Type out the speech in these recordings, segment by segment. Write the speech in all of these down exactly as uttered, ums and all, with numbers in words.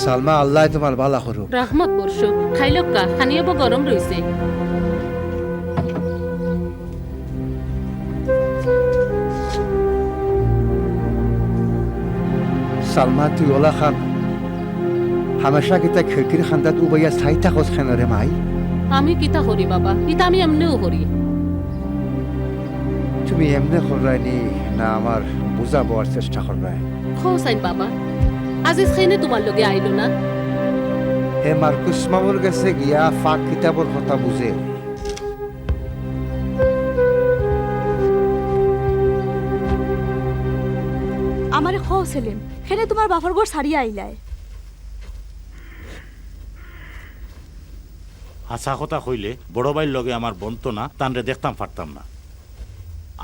সালমা, আল্লায় তুমার বালা করুক। রহমত বর্ষ। খাইলক্কা, খানি অবো গরম রইছে। সালমা, তুই অলাখান হামেশা কিতা খিড়কির কান্দাত উবাইয়া চাই থাকস কেনে রে মাই? আমি কিতা করি বাবা, ইতা আমি এমনেউ করি। তুমি এমনে কররায়নি না আমার বুঝাবার চেষ্টা কররায়? কও চাইন বাবা, আজিজ কেনে তুমার লগে আইলো না? হে মার্কুস মামুর গেছে গিয়া পাক কিতাবর কথা বুঝে। আমারে কও সেলিম, কেনে তুমার বাফর ঘর ছাড়িয়া আইলায়? হাছা কথা কইলে, বড় ভাইর লগে আমার বনতো না, তানরে দেখতাম পারতাম না।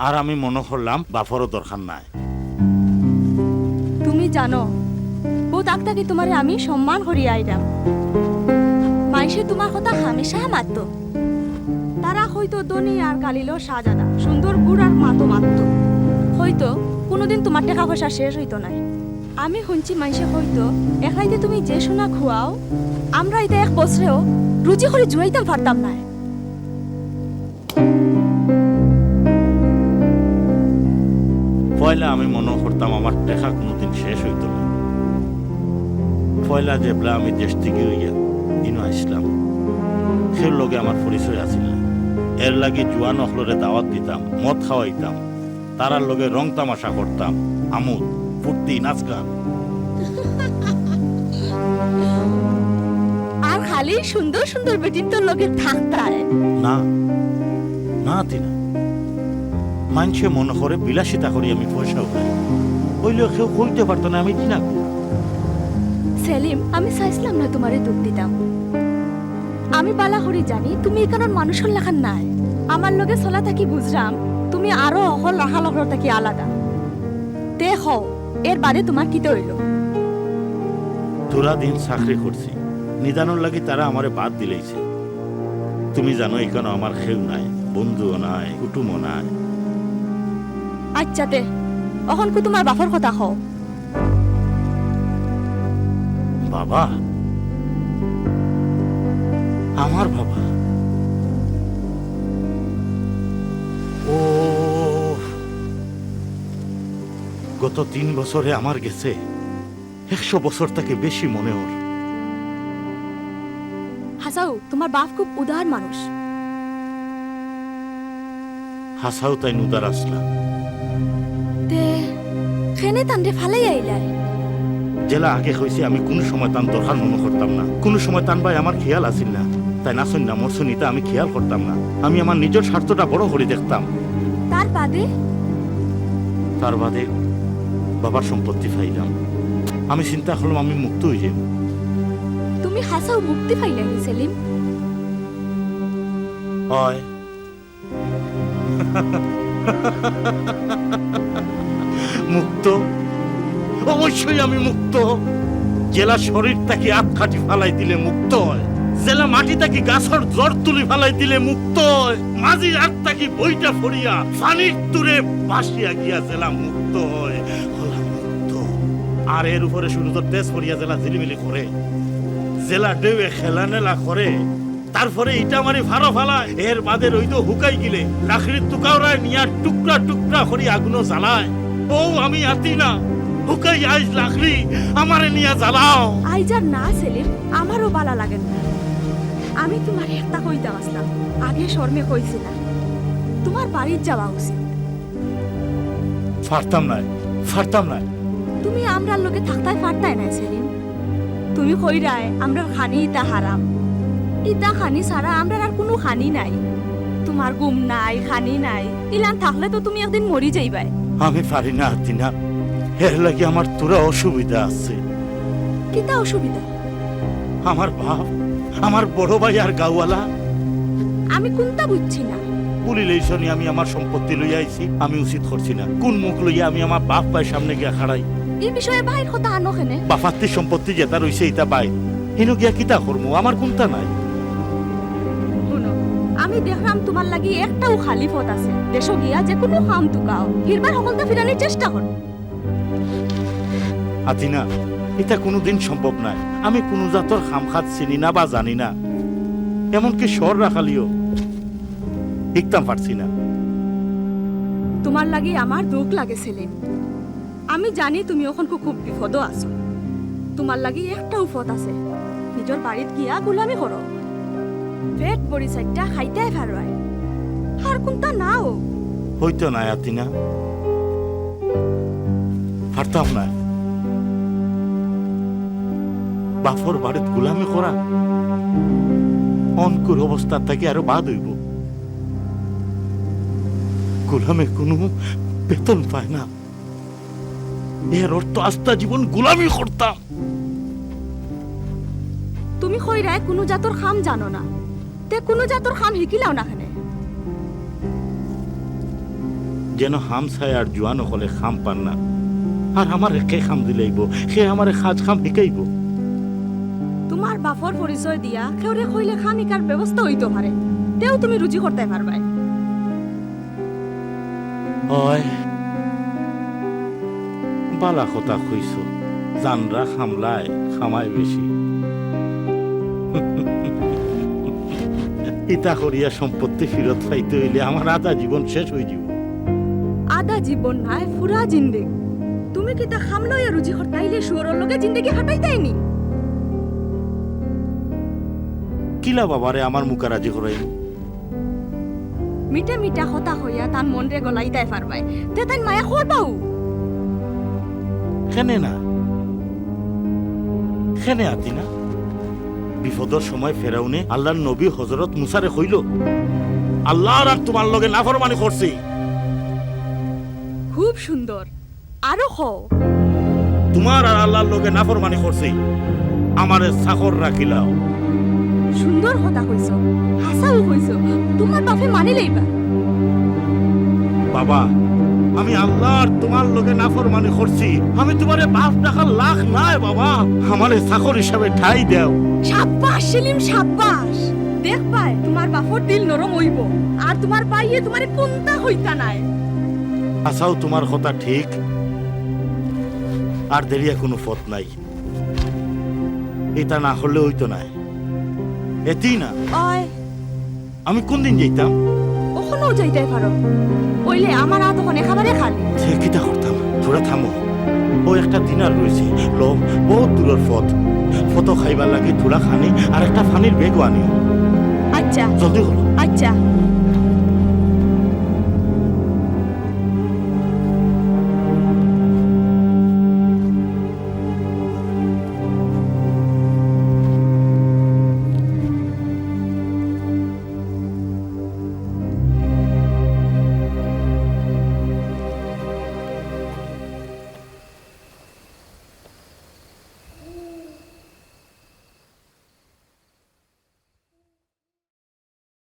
আর আমি মনো করলাম, বাফরও দরকার নাই। তুমি জানো, বউত আগ থাকি তুমারে আমি সম্মান করি আইরাম। মাইনষে তুমার কথা হামেশা মাততো। তারা কইতো ধনী আর গালিলর শাহজাদা, সুন্দর ঘুড়ার মাতো মাততো। কইতো, কুনুদিন তুমার টেকা পয়সা শেষ অইতো নায়। আমি হুনছি মাইনষে কইতো, এক রাইতে তুমি যে সোনা খুয়াও, আমরা ইতা এক বছরেও রুজি করি জুড়াইতাম পারতাম নায়। পয়লা আমি মনো করতাম আমার টেকা কুনুদিন শেষ অইতো না। পয়লা যেবলা আমি দেশ থাকি অইয়া ইনো আইছলাম, কেউর লগে আমার পরিচয় আছিল না। এরলাগি জুয়ান অকলরে দাওয়াত দিতাম, মদ খাওয়াইতাম, তারার লগে রং তামাশা করতাম, আমোদ, ফুর্তি, নাচ গান। আর খালি সুন্দর সুন্দর বেটিন্তর লগে থাকতায়। না, না, আতিনা। মাইনষে মনো করে বিলাসিতা করি আমি পয়সা উড়াই। অইলেও কেউ কইতে পারতো না আমি দিনা কুর। সেলিম, আমি চাইছলাম না তুমারে দুখ দিতাম। আমি বালা করি জানি তুমি ইখানর মানুষর লাখান নায়। আমার লগে চলা থাকি বুঝরাম, তুমি আরো হকল রাখাল অকলর থাকি আলাদা। তে কও, এর বাদে তুমার কিতা অইলো? থুড়া দিন চাকরি করছি, নিদানর লাগি তারা আমারে বাদ দিলাইছে। তুমি জানো, ইখানো আমার কেউ নাই, বন্ধুও নাই, কুটুমও নাই। আইচ্ছা তে, অখনকু তুমার বাফর কথা কও। বাবা? আমার বাবা? ও, গত তিন বছরে আমার গেছে একশো বছর থাকি বেশি মনে অর। হাছাউ, তুমার বাফ খুব উদার মানুষ। হাছাউ তাইন উদার আছলা। তে, কেনে তানরে ফালাই আইলায়? যেলা আগে কইছি, আমি কুনু সময় তান দরকার মনো করতাম না, কুনু সময় তান বায় আমার খিয়াল আছিল না। তাইন আছইন না মরছইন ইতা আমি খিয়াল করতাম না। আমি আমার নিজর স্বার্থটা বড় করি দেখতাম। তার বাদে? তার বাদে বাবার সম্পত্তি পাইলাম। আমি চিন্তা করলাম আমি মুক্ত অইযাইমু। তুমি হাছাউ মুক্তি পাইলায়নি সেলিম? অয়। মুক্ত? অবশ্যই আমি মুক্ত। যেলা শরীর থাকি আত কাটি ফালাই দিলে মুক্ত অয়, যেলা মাটি থাকি গাছর জড় তুলি ফালাই দিলে মুক্ত অয়, মাঝি আত থাকি বইটা ফড়িয়া পানির তুরে ভাসিয়া গিয়া যেলা মুক্ত অয়, অলা মুক্ত। আর এর উপরে সূর্যর তেজ ফড়িয়া যেলা ঝিলিমিলি করে, যেলা ঢেউয়ে খেলানেলা করে, তারপরে ইটা মারি ফারো ফালায়, এর বাদে রইদো হুকাই গিলে, লাকড়ির টুকাওরায় নিয়া টুকরা টুকরা করি আগুনো জ্বালায়। ও আমি আতিনা, হুকাই আইজ লাকড়ি, আমারে নিয়া জ্বালাও। আইজ আর না সেলিম, আমারও বালা লাগের না। আমি তুমারে একটা কইতাম আছলাম, আগে শরমে কইছি না। তুমার বাড়িত যাওয়া উচিত। পারতাম নায়, পারতাম নায়। তুমি আমরার লগে থাকতায় পারতায় নায় সেলিম। তুমি কইরায় আমরার খানি ইতা হারাম। ইতা খানি ছাড়া আমরার আর কুনু খানি নাই। তুমার ঘুম নাই, খানি নাই। ইলান থাকলে তো তুমি একদিন মরি যাইবায়। আমি পারি না আতিনা, এর লাগি আমার থুড়া অসুবিধা আছে। কিতা অসুবিধা? আমার বাফ, আমার বড় ভাই আর গাঁওআলা। আমি কুনতা বুঝছি না। ভুলিলাইছো নি আমি আমার সম্পত্তি লইয়া আইছি, আমি উচিত করছি না। কুন মুখ লইয়া আমি আমার বাফ ভাইর সামনে গিয়া খাড়াই? ই বিষয়ে ভাইর কথা আনো কেনে? বাফাত্তির সম্পত্তি যেতা রইছে ইতা ভাইর। হিনো গিয়া কিতা করমু? আমার কুনতা নাই। হুনো, আমি দেখরাম তুমার লাগি একটাউ খালি পথ আছে। দেশো গিয়া যেকুনু কাম তুকাও, হিরবার হকলতা ফিরানির চেষ্টা করো। আতিনা, ইতা কুনুদিন সম্ভব নায়। আমি কুনু জাতর কাম-কাজ চিনি না বা জানি না, এমনকি সর রাখালিও হিকতাম পারছি না। তুমার লাগি আমার দুখ লাগে সেলিম। আমি জানি তুমি অখন খুব বিপদো আছো। তুমার লাগি একটাউ পথ আছে, নিজর বাড়িত গিয়া গুলামি করো। পেট ভরি চাইরটা খাইতায় পারবায়, আর কুন্তা নাও। অইতো নায় আতিনা, পারতাম নায়। বাফর বাড়িত গুলামি করা অনকুর অবস্থা থাকি আরো বাদ অইবো। গুলামে কুনু বেতন পায় না, এর অর্থ আস্তা জীবন গুলামি করতাম। তুমি কইরায় কুনু জাতর কাম জানো না, তে কুনু জাতর কাম হিকিলাও না কেনে? যেন হামসায়ার জুয়ান অকলে কাম পার না, আর আমারে কে কাম দিলাইবো, কে আমারে কাজ কাম হিকাইবো? তুমার বাফর পরিচয় দিয়া কেউরে কইলে কাম হিকার ব্যবস্থা অইতো পারে, তেউ তুমি রুজি করতায় পারবায়। অয়, বালা কথা কইছো, জানরা কামলায় কামায় বেশি। ইতা করিয়া সম্পত্তি ফিরত পাইতে অইলে আমার আধা জীবন শেষ অইযিবো। আধা জীবন নায়, পুরা জিন্দেগি। তুমি কিতা কামলা অইয়া রুজি করতায় অইলে শুয়োরর লগে জিন্দেগি কাটাইতায় নি? কিলা বাবারে আমার মুখা রাজি করাইমু? মিঠা মিঠা কথা কইয়া তান মনরে গলাইতায় পারবায়, তে তাইন মায়া করবাউ। কেনে না? কেনে আতিনা? বিপদর সময় ফেরাউনে আল্লার নবী হজরত মুসারে কইলো, "আল্লার আর তুমার লগে নাফরমানি করছি।" খুব সুন্দর। আরো কও। তুমার আর আল্লার লগে নাফরমানি করছি, আমারে চাকর রাখিলাও। সুন্দর কথা কইছো, হাছাউ কইছো, তুমার বাফে মানিলাইবা। বাবা, আমি আল্লার তুমার লগে নাফরমানি করছি, আমি তুমারে বাফ ডাকার লাখ নায় বাবা, আমারে চাকর হিসাবে ঠাই দেও। সাব্বাস সেলিম, সাব্বাস। দেখবায়, তুমার বাফর দিল নরম অইবো, আর তুমার ভাইয়ে তুমারে কুন্তা কইতা নায়। হাছাউ তুমার কথা ঠিক, আর দেরিয়া কুনু পথ নাই। ইতা না করলে অইতো নায়। এতিনা। অয়। আমি কুনদিন যাইতাম? অখনউ যাইতায় পারো। অইলে আমার আত অখন একেবারে খালি। তে কিতা করতাম? থুড়া থামো। অউ একটা দিনার রইছে। লও, বউত দুরর পথ। পথো খাইবার লাগি থুড়া খানি আর একটা পানির ব্যাগও আনিও। আইচ্ছা। জলদি করো। আইচ্ছা।